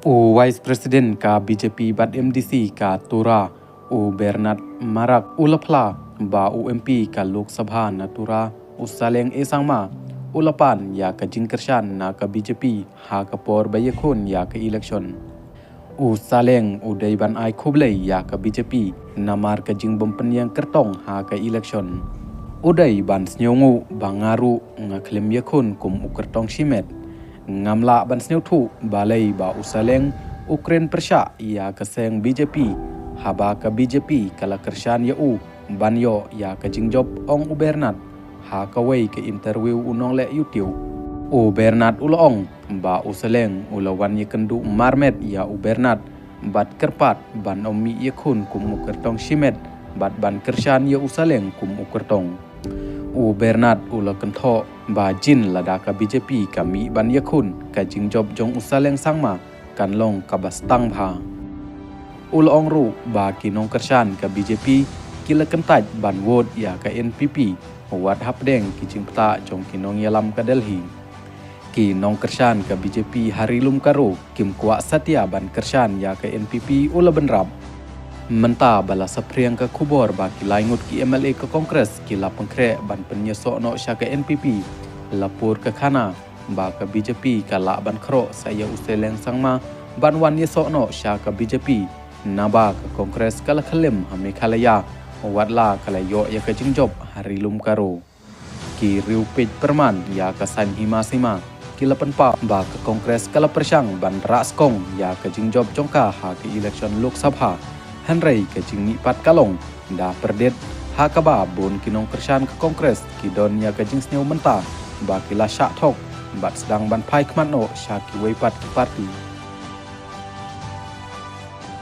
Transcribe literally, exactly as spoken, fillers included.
U Vice President ka B J P bad M D C ka Tura, u Bernard Marak, u la phla ba u M P ka Lok Sabha na Tura, u Saleng A Sangma, u la pan ïa ka jingkyrshan na ka B J P ha ka por ba ïakhun ïa ka election. U Saleng u dei ban ai khublei ïa ka B J P namar ka jingbym pynïeng kyrtong ha ka election. U dei ban sngewnguh ba nga ruh nga khlem ïakhun kum u kyrtong shimet. Ngam lah ban sngewthuh balei ba u Saleng u kren pyrshah ïa ka seng B J P, haba ka B J P ka la kyrshan ïa u ban ïoh ïa ka jingjop, ong u Bernard ha kawei ka interview u nongleh YouTube. U Bernard u la ong ba u Saleng u la wan ïakynduh marmet ïa u Bernard bad kyrpad ban ym mih ïakhun kum u kyrtong shimet bad ban kyrshan ïa u Saleng kum u kyrtong. U Bernard u la kynthoh ba jin lada ka B J P ka mih ban ïakhun, ka jingjop jong u Saleng Sangma kan long kaba stang bha. U la ong ruh ba ki nongkyrshan ka B J P ki la kyntait ban vote ïa ka N P P wat hapdeng ki jingpyntah jong ki nongïalam ka Delhi. Ki nongkyrshan ka B J P ha Ri Lum Garo kim kwah satia ban kyrshan ïa ka N P P, u la bynrap. Mynta ba la saphriang ka khubor ba ki lai ngut ki M L A ka Congress ki la pynkhreh ban pynïasoh noh sha ka N P P, la pur ka khana ba ka B J P ka lah ban khroh sa ïa u Saleng Sangma ban wan ïasoh noh sha ka B J P, naba ka Congress ka la khyllem ha Meghalaya, wat la ka la ïoh ïa ka jingjop ha Ri Lum Garo. Ki riewpeit pyrman ïa ka saiñ hima sima ki la pynpaw ba ka Congress ka la pyrshang ban rah skong ïa ka jingjop jong ka ha ka election Lok Sabha. Hynrei ka jingmihpat ka long da pyrdit, ha kaba bun ki nongkyrshan ka Congress ki don ïa ka jingsngew mynta ba ki la shah thok bad sdang ban phai khmat noh sha kiwei pat ki party.